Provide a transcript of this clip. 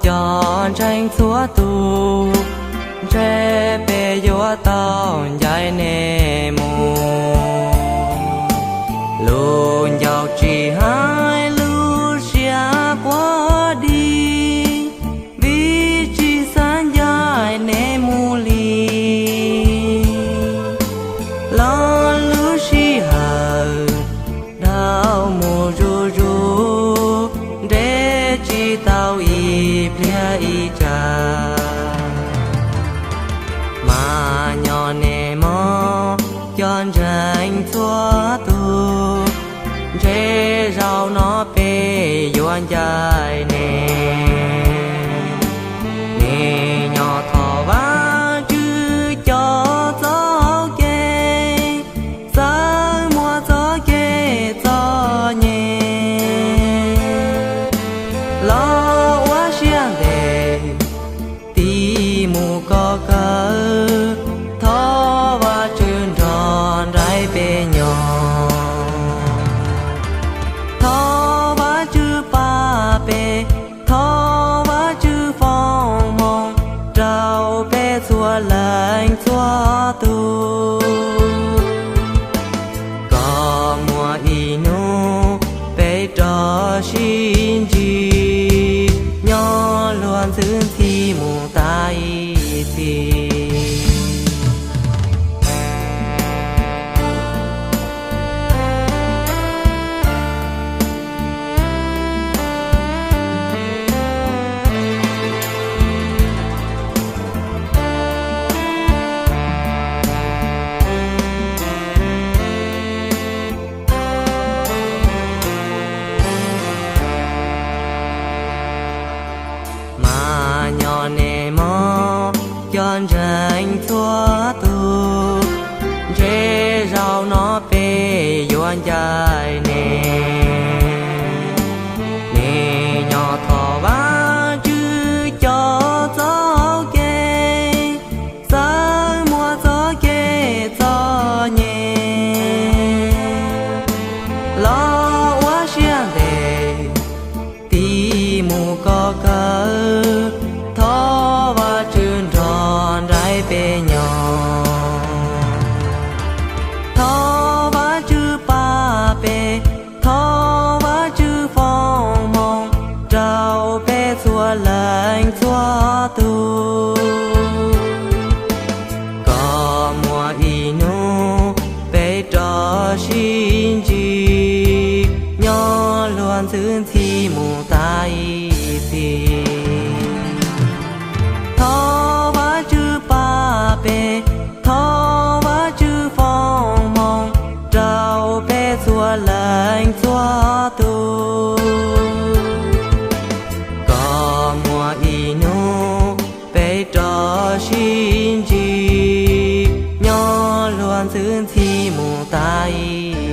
Cov ntseeg txhua tus, ntshe peb yuav tau ncaim nej mus. Lus ncauj tsis hais lub siab quaj dig, vim tsis xav ncaim nej mus li. Los lub sij hawm dhau mus zuj zus, nres tsis tau ib pliag ib tsam. Mas nyob nej mog, cov ntseeg txhua tus, ntshe zaum no peb yuav ncaim nej. Nej nyob thov Vajtswv cov txoj kev, txawm muaj txoj kev txom nyem los ua siab ntev, tig mus kom kawg, thov Vajtswv nrog nraim peb nyob. Thov Vajtswv pab peb, thov Vajtswv foom hmoov rau peb txhua leej txhua tus, kom muaj ib hnub peb rov sib ntsib nyob luag ntxwb ntxhi mus tas ib txhis. Mas nyob nej mog, cov ntseeg txhua tus, ntshe zaum no peb yuav ncaim nej. Nej nyob thov Vajtswv cov txoj kev, txawm muaj txoj kev txom nyem los ua siab ntev, tig mus kom kawg, thov Vajtswv nrog nraim peb nyob. Thov Vajtswv pab peb, thov Vajtswv foom hmoov rau peb txhua leej txhua tus, kom muaj ib hnub peb rov sib ntsib nyob luag ntxwb ntxhi mus tas ib txhis. Thov Vajtswv pab peb, thov Vajtswv foom hmoov rau peb txhua leej txhua tus, kom muaj ib hnub peb rov sib ntsib nyob luag ntxwb ntxhi mus tas ib